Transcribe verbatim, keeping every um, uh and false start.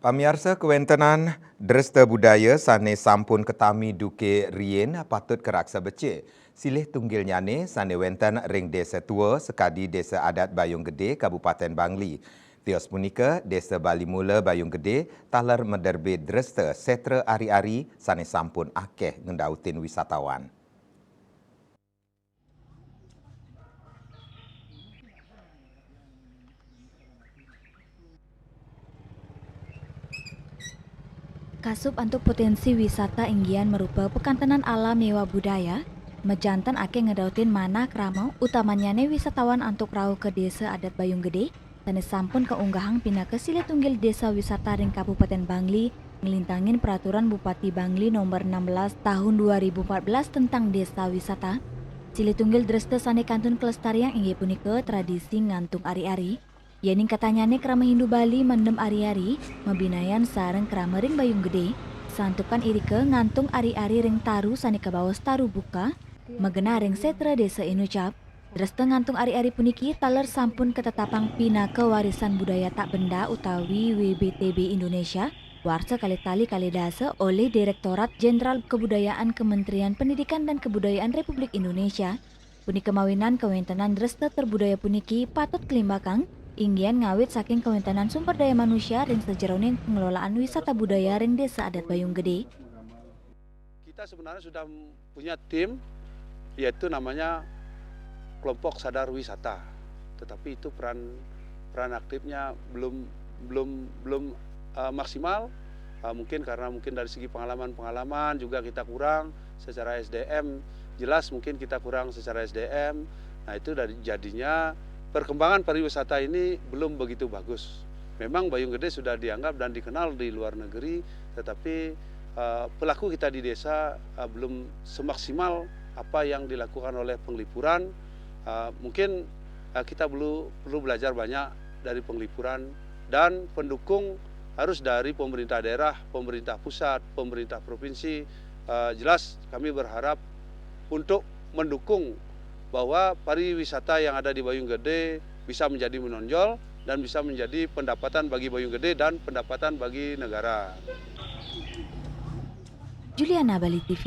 Pamiarsa, kawentenan dresta budaya sane sampun katami duke riin patut karaksa becik. Silih tunggilnyane sane wenten ring Desa Tua sakadi Desa Adat Bayung Gede, Kabupaten Bangli. Tios punika, Desa Bali Mula Bayung Gede taler maderbit dresta setra ari-ari sane sampun akeh ngendautin wisatawan. Kasup antuk potensi wisata inggian marupa pakantenan alam miwah budaya, majanten akeh ngedautin manah krama, utamannyane wisatawan antuk rauh ka Desa Adat Bayung Gede, sane sampun kaunggahang pinaka silih tunggil desa wisata ring Kabupaten Bangli, nglintangin Peraturan Bupati Bangli Nomor enam belas Tahun dua ribu empat belas tentang Desa Wisata. Silih tunggil dresta sane kantun kalestariang inggih punika tradisi ngantung ari-ari. Yening katannyane krama Hindu Bali mendem ari-ari, mabinayan sareng krama ring Bayung Gede, santukan irika ngantung ari-ari ring taru sane kabaos taru buka, magenah ring setra Desa Inucap. Dresta ngantung ari-ari puniki taler sampun katetapang pinaka warisan budaya tak benda utawi W B T B Indonesia, warsa kalih tali kalih dasa olih Direktorat Jenderal Kebudayaan Kementerian Pendidikan dan Kebudayaan Republik Indonesia. Punika mawinan kawentenan dresta terbudaya puniki patut kalimbakang, inggian ngawit saking kawentenan sumber daya manusia ring sajeroning pengelolaan wisata budaya ring Desa Adat Bayung Gede. Kita sebenarnya sudah punya tim, yaitu namanya Kelompok Sadar Wisata. Tetapi itu peran, peran aktifnya belum, belum, belum, eh, maksimal. Eh, mungkin karena mungkin dari segi pengalaman-pengalaman juga kita kurang secara S D M. Jelas mungkin kita kurang secara S D M. Nah, itu dari, jadinya perkembangan pariwisata ini belum begitu bagus. Memang Bayung Gede sudah dianggap dan dikenal di luar negeri, tetapi, eh, pelaku kita di desa, eh, belum semaksimal apa yang dilakukan oleh penglipuran. Eh, mungkin, eh, kita perlu, perlu belajar banyak dari penglipuran dan pendukung harus dari pemerintah daerah, pemerintah pusat, pemerintah provinsi. Eh, jelas kami berharap untuk mendukung bahwa pariwisata yang ada di Bayung Gede bisa menjadi menonjol dan bisa menjadi pendapatan bagi Bayung Gede dan pendapatan bagi negara. Juliana, Bali T V.